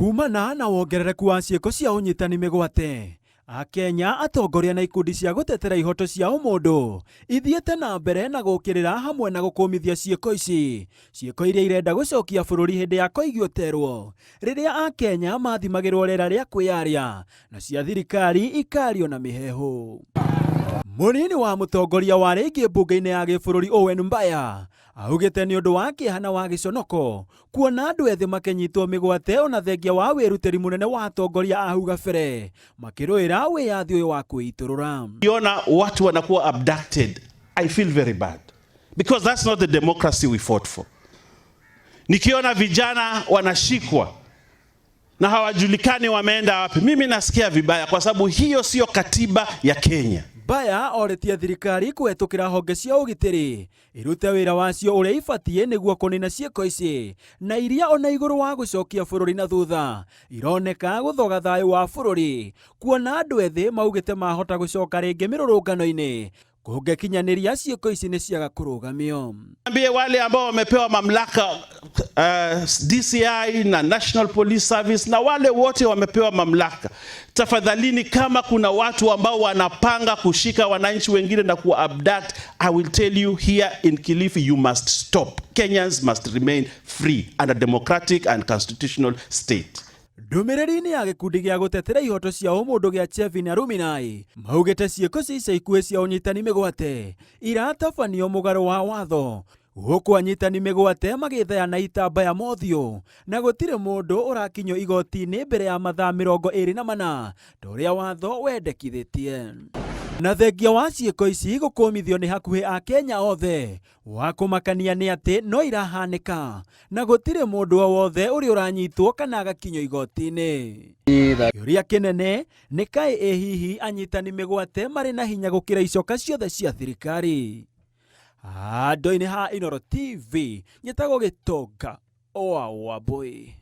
Kumana na wongerereku wa ciĩko cia ũnyitani mĩgwate, Akenya, atongoria na ikundi cia gũtetera ihoto cia ũmũndũ ithiĩte na mbere na gũkĩrĩra hamwe na gũkũmithia ciĩko ici, ciĩko iria irenda gũcokia bũrũri hĩndĩ ya koigi ũterwo, rĩrĩa Akenya mathimagĩrwo rĩera rĩa kwĩyaria na cia thirikari ikario na mĩheehũ. Mũnini wa mũtongoria wa rĩngĩ mbunge-inĩ ya gĩbũrũri Owen Mbaya augĩte nĩ ũndũ wa kĩeha na wa gĩconoko kuona andũ ethĩ makĩnyitwo mĩgwate ona thengia wa wĩrutĩri mũnene wa atongoria a hau gabere makĩrũĩra wĩyathi ũyũ wa kwĩitũrũra. Ukiona watu wanakuwa abducted, I feel very bad because that's not the democracy we fought for. Nikiona vijana wanashikwa na hawajulikani wameenda wapi, mimi nasikia vibaya kwa sababu hiyo sio katiba ya Kenya. Mbaya orĩtie thirikari kũhetũkĩra honge cia ũgitĩri irute wĩra wacio ũrĩa ibatiĩ nĩguo kũnina ciĩko ici na iria ona igũrũ wa gũcokia bũrũri na thutha ironeka gũthoga thayũ wa bũrũri kuona andũ ethĩ maugĩte mahota gũcoka rĩngĩ mĩrũrũngano-inĩ kũngĩkinyanĩria ciĩko ici nĩ ciaga kũrũgamio. Ambie wale ambao wamepewa mamlaka DCI na National Police Service na wale wote wamepewa mamlaka, tafadhalini, kama kuna watu ambao wanapanga kushika wananchi wengine na kuwa abduct, I will tell you here in Kilifi, you must stop. Kenyans must remain free under democratic and constitutional state. Ndũmĩrĩri-inĩ ya gĩkundi gĩa gũtetera ihoto cia ũmũndũ gĩa Chevening Alumni maugĩte ciĩko cia ica ikuhĩ cia ũnyitani mĩgwate iratabanio mũgarũ wa watho gũkũ anyitani mĩgwate magĩthayana itambaya mothiũ na gũtirĩ mũndũ ũrakinyio igoti-inĩ mbere ya mathaa 24 ta ũrĩa watho wendekithĩtie. Na thengia wa ciĩko ici gũkũmithio nĩ hakuhĩ Akenya othe, wa kũmakania nĩ atĩ no irahanĩka na gũtirĩ mũndũ o wothe ũrĩa ũranyitwo kana agakinyio igoti-inĩ. Kĩũria kĩnene nĩ kaĩ ĩ hihi anyitani mĩgwate marĩ na hinya gũkĩra icoka ciothe cia thirikari? Handũ-inĩ ha Inooro TV, nyĩtagwo Gĩtonga wa Wambũi.